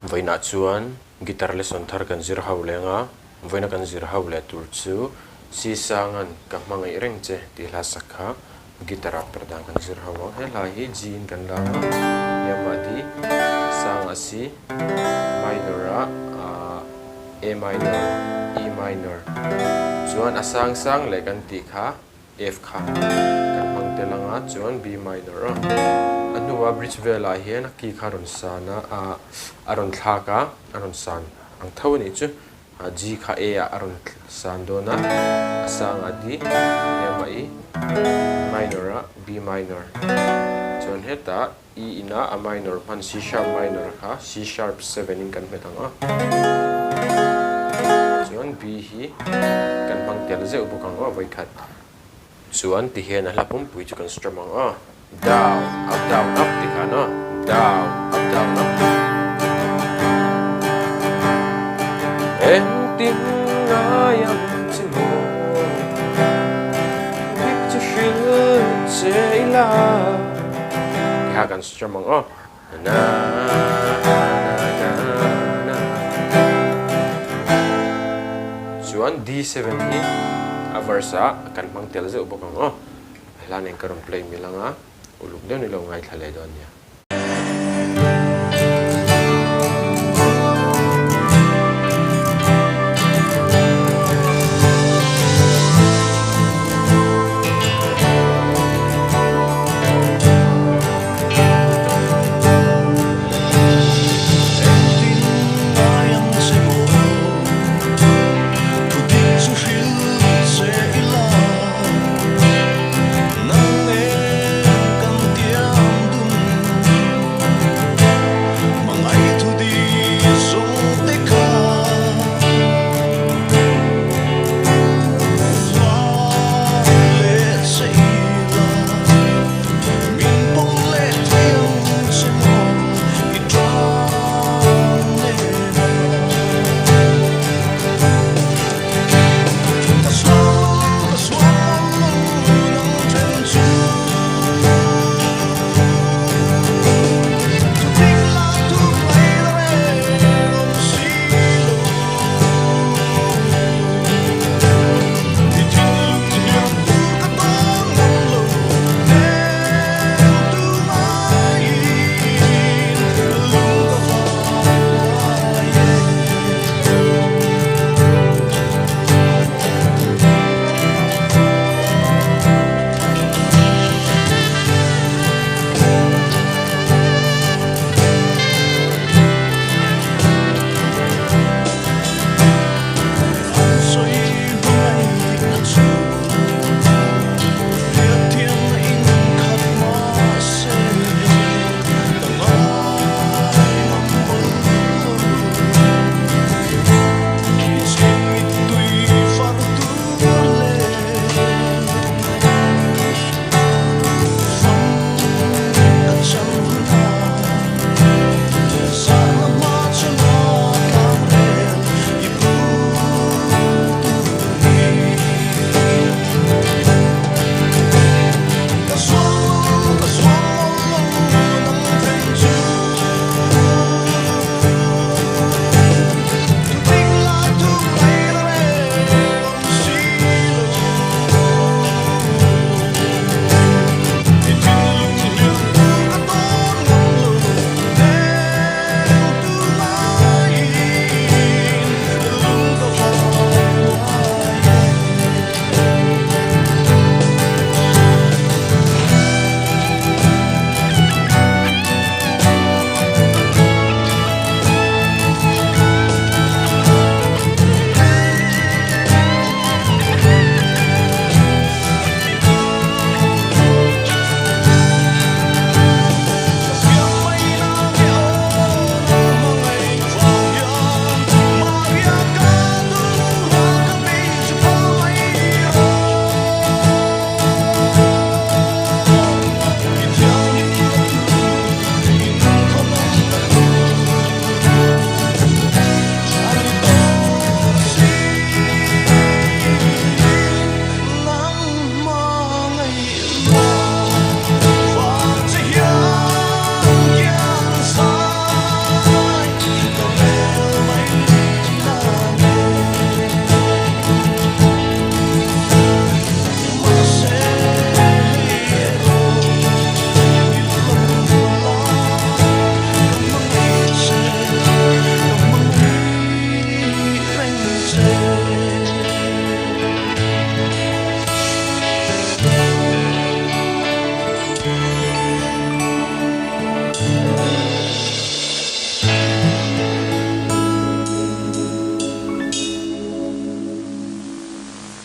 Vawiinah chuan guitar lesson thar kan zir ho leng a, vawiina kan zir ho leh tur chu Si Sanga'n Ka hmangaih reng che tih hla sak kha guitar ah per dan kan zir ho ang. He hla hi G in kan la a, hniamah D, sangah C, minor ah A minor, E minor chuan a sang sang leh kan tih kha F kha kan hmang tel ang a, chuan B minor a. A hnua bridge velah hian a key kha a rawn san a, ah a rawn thlak a, a rawn san ang tho a nih chu. G kha A ah a rawn san dawn a, a sangah D, hniamah E minor a, B minor. Chuan hetah E ina a minor hman C sharp minor kha C sharp 7 in kan hmet ang a. Chuan B hi kan hmang tel zeuh bawk ang aw vawikhat. Chuan ti hian a hla pumpui chu kan strum ang aw. Down, up, down, up ti khan aw. Down, up, down, up. Engtin ngai ang che maw? Dik chu hrilh che ila. Ti kha kan strum ang aw. Na na na na na. Chuan D7 hi a verse ah kan hmang tel zeuh bawk ang aw. A hla nen ka rawn play mil ang a, uluk deuh ni lo ngaithla leh dawn nia.